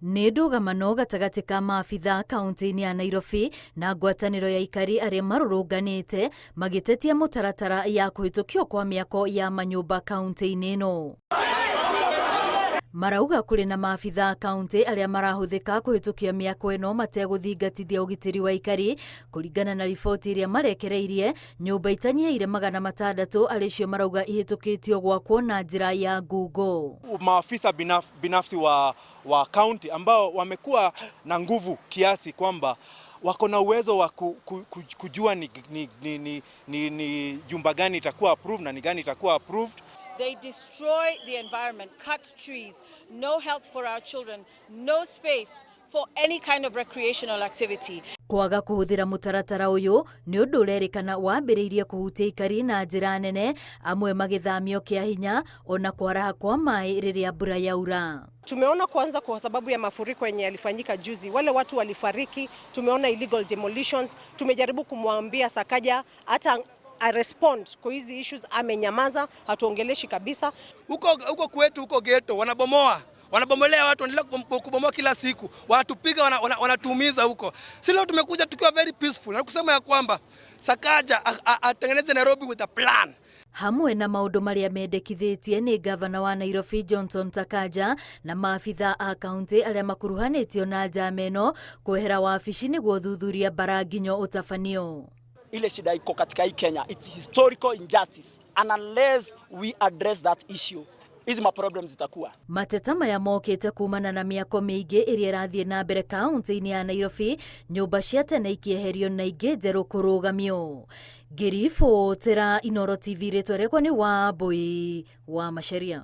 Nĩ ndũgamano gatagatĩ ka maabitha kaunti-inĩ ya Nairobi na ngwatanĩro ya aikari arĩa marũrũnganĩte magĩtetia mũtaratara ya kũhĩtũkio kwa mĩako ya manyũmba kaunti-inĩ ĩno. Marauga kũrĩ na maabitha kaunti arĩa marahũthĩka kũhĩtũkia mĩako ĩno mategũthingatithia ũgitĩri wa aikari. Kũringana na riboti ĩrĩa marekereirie, nyũmba itanyihĩire 600 arĩ cio marauga ihĩtũkĩtio gwakwo na njĩra ya ngungo. Maafisa binafsi wa county ambao wamekuwa na nguvu kiasi kwamba wako na uwezo wa kujua ni jumba gani itakuwa approved na ni gani itakuwa approved. They destroy the environment, cut trees, no health for our children, no space for any kind of recreational activity. Kwaga kũhũthĩra mũtaratara ũyũ nĩ ũndũ ũrerĩkana wambĩrĩirie kũhutia aikari na njĩra nene, amwe magĩthamio kĩa hinya ona kwaraha kwa maĩ rĩrĩa mbura yaura. Tumeona kwanza kwa sababu ya mafuriko yenye yalifanyika juzi, wale watu walifariki. Tumeona illegal demolitions. Tumejaribu kumwambia Sakaja hata a respond kwa hizi issues, amenyamaza, hatuongeleshi kabisa. Huko huko kwetu huko ghetto wanabomoa, wanabomolea watu, wanaendelea kubomoa kila siku, wanatupiga, wanatuumiza huko. Si leo tumekuja tukiwa very peaceful na kusema ya kwamba Sakaja atengeneze Nairobi with a plan. Hamwe na maũndũ marĩa mendekithĩtie nĩ ngavana wa Nairobi Johnson Sakaja na maabitha a kaunti arĩa makuruhanĩtio na njama ĩno kwehera wabici nĩguo ũthuthuria mbara nginyo ũtabanio. Ile shida iko katika hii Kenya, it's historical injustice, and unless we address that issue, hizi ma problems zitakuwa. Mateta maya mokĩte kumana na mĩako mĩingĩ ĩrĩa ĩrathiĩ na mbere kaunti-inĩ ya Nairobi, nyũmba cia tene ikĩeherio na ingĩ njerũ kũrũgamio. Ngĩribotera Inooro TV, rĩtwa rĩakwa nĩ Wambui wa Macharia.